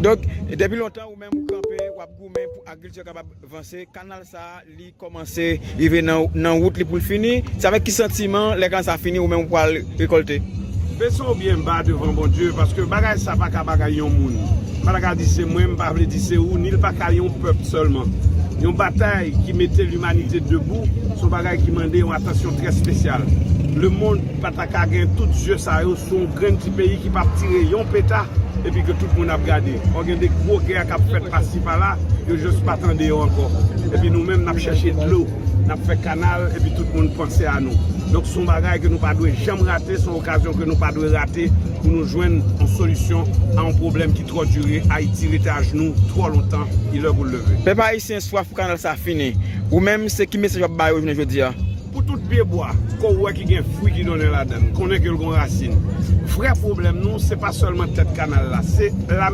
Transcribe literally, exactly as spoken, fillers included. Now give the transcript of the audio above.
Donk, depi lontan, ou menm ou kanpe, w ap goumen pou agrikilti a kapab vanse. Kanal sa a, li kòmanse rive nan, nan wout li pou l fini. Se avèk ki santiman, lè kanal sa a fini, ou menm ou pral rekòlte? Bese w byen ba devan Bondye, paske bagay sa pa ka bagay yon moun. M pa ta ka di se mwen, m pa vle di se ou, ni l pa ka yon pèp sèlman. Yon batay ki mete limanite debou, se yon bagay ki mande yon atansyon trè espesyal. Lemonn pa ta ka gen tout zye sa yo sou yon grenn ti peyi ki p ap tire yon peta, epi ke tout moun ap gade. Fò gen de gwo gè k ap fèt pasi pala, yo jis pa tande yo ankò. Epi nou menm, n ap chèche dlo, n ap fè kanal, epi tout moun panse a nou. Donk, se yon bagay ke nou pa dwe janm rate, se yon okazyon ke nou pa dwe rate pou nou jwenn yon solisyon a yon pwoblèm ki twò dire. Ayiti rete ajnou twò lontan, li lè pou l leve. Pèp ayisyen, swaf pou kanal sa fini. Ou menm, se ki mesaj w ap ba yo jounen jodi a? Pou tout pyebwa ke w wè ki gen fwi ki donnen ladan l, konnen ke l gon rasin. Vrè pwoblèm nou, se pa sèlman tèt kanal la, se la